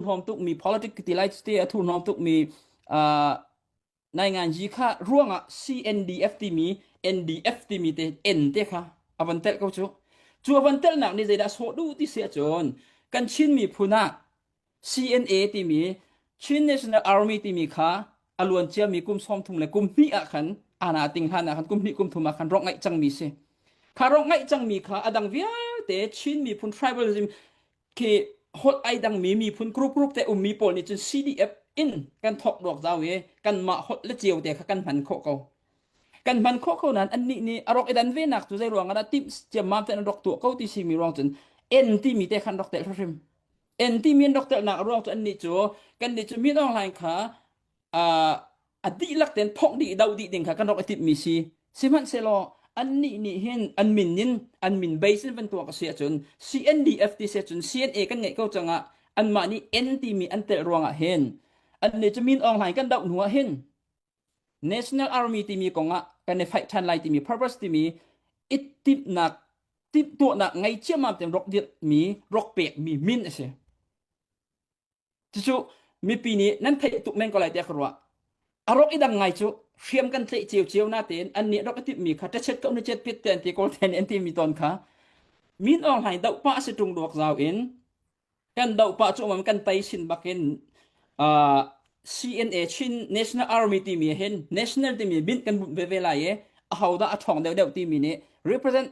thurhnawm tukmi politic ti lai te a thurhnawm tukmi nainganji kha ruangah CNDF timi NDF timi te N te kha a van telh ko cu. Cu a van telhnak nih zeidah sawh duh ti si ahcun kan Chin miphun ah CNA timi Chin National Army timi kha a luan ciami kum 30 le kum hnih ah khan ana ting hlan ah khan kum hnih kum thum ah khan rawk ngaih cangmi si. Kha rawk ngaih cangmi kha a dang vialte Chin miphun tribalism khi holh ai dangmi miphun group group te ummi pawl nih cun CDF in kan thawk duak zau i kanmah holh le cio te kha kan hman khawh ko. Kan hman khawh ko nain annih nih a rak i dan ve nak cu zei ruang ah dah timh ciammam te an rak tuah ko ti simi ruang cun N timi te khan rak telh hrim. N timi an rak telhnak a ruang cu annih cu kannih cu Min Aung Hlaing kha a dihlak tein phongh dih do dih ding kha kan rak i timhmi si. Sihmanhsehlaw annih nih hin an min in an min base in van tuak a si ahcun CNDF ti si ahcun CNA kan ngeih ko cangah anmah nih N timi an telh ruangah hin annih cu Min Aung Hlaing kan doh hnu ah hin National Army timi kongah kan i fight ṭhan lai timi purpose timi i timhnak timhtuahnak ngei ciammam tein rak dirhmi rak pekmi min a si. Cucu mipi nih nan theih tuk men ko lai tiah ka ruah. A rawk i dang ngai cu hriam kan tlaih cio cio natein annih rak i timhmi kha ṭachet ko na chet pit te an ti kawl te nih an timi tawn kha Min Aung Hlaing doh pah si ṭung duak zau in kan doh pah cu umam kan tei sin bakin uh, CNA Chin National Army timi hin National timi min kan bunh ve ve lai i ahodah a ṭhawng deuh deuh timi nih represent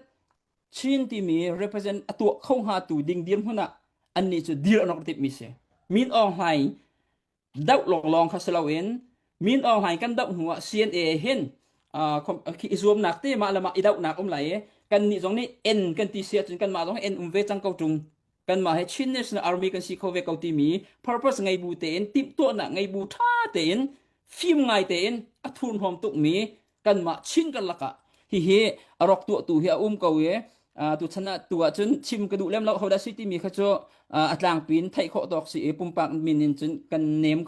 Chin timi represent a tuah kho hnga tu ding dirhmun ah annih cu dir an rak timhmi si. Min Aung Hlaing doh lawnglawng kha si loin Min Aung Hlaing kan doh hnu ah CNA hin i zuamnak te mah le mah i dohnak um lai i kannih zong nih N kan ti si ahcun kanmah zong N um ve cang ko ṭung. Kanmah he Chin National Army kan si kho ve ko timi purpose ngei bu tein timhtuahnak ngei bu ṭha tein fim ngai tein a thurhnawm tukmi kanmah Chin karlak ah hihi a rawk tuahtu hi a um ko i tuchan ah tu ahcun chim ka duh lem lo hodah si timi kha cu a tlangpi in theih khawh tawk si i pumpak min in cun kan nem.